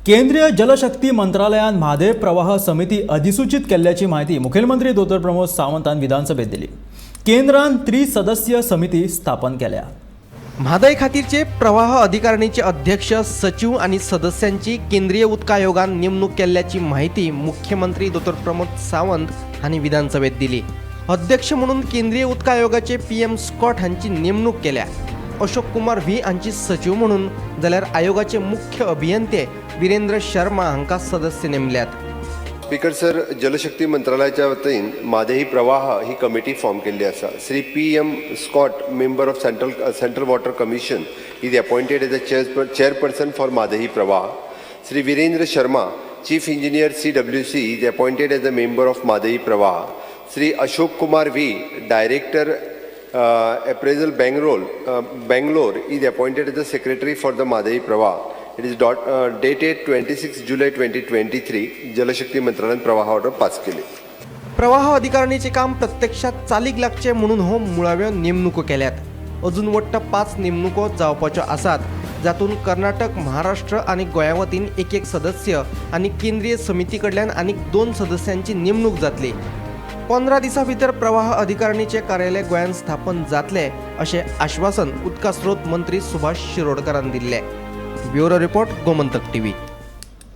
केंद्रीय जलशक्ती मंत्रालयान म्हादय प्रवाह समिती अधिसूचित केल्ल्याची म्हायती मुखेलमंत्री दोतोर प्रमोद सावंतान विधानसभेत दिली. केंद्रान त्रिसदस्यीय समिती स्थापन केल्या. म्हादय खातीरचे प्रवाह अधिकारणीचे अध्यक्ष, सचिव आनी सदस्यांची केंद्रीय उदक आयोगान नेमणूक केल्ल्याची म्हायती मुख्यमंत्री दोतोर प्रमोद सावंत हांणी विधानसभेत दिली. अध्यक्ष म्हणून केंद्रीय उदक आयोगाचे पी एम स्कॉट हांची नेमणूक केल्या. अशोक कुमार व्ही हांची सचिव म्हणून, जाल्यार आयोगाचे मुख्य अभियंते विरेंद्र शर्मा हांकां सदस्य नेमल्यात. स्पीकर सर, जलशक्ती मंत्रालयाच्या वतीन म्हादई प्रवाह ही कमिटी फॉर्म केल्ली आसा. Shri P M Scott, member of Central Water Commission, is appointed as a chairperson for Mhadei Pravah. Shri Virendra Sharma, Chief Engineer, CWC, is appointed as a member of Mhadei Pravah. Shri Ashok Kumar V, Director, Appraisal, Bangalore, is appointed as the Secretary for the Mhadei Pravah. It is dated 26 July 2023. Jal Shakti मंत्रालयान प्रवाह order pass केली. प्रवाह अधिकारणीचे काम प्रत्यक्षात चालीक लागचे म्हणून हो मुळाव्यो नेमणुको केल्यात. अजून वट्ट पांच नेमणुको जावपाच्यो आसात, जातूंत कर्नाटक, महाराष्ट्र आनी गोंया वतीन एक एक सदस्य आनी केंद्रीय समिती कडल्यान आनीक दोन सदस्यांची नेमणूक जातली. 15 दिसां भितर प्रवाह अधिकारणीचे कार्यालय गोंयांत स्थापन जातले अशें आश्वासन उदका स्रोत मंत्री सुभाष शिरोडकारान दिल्लें. Bureau report, Gomantak TV.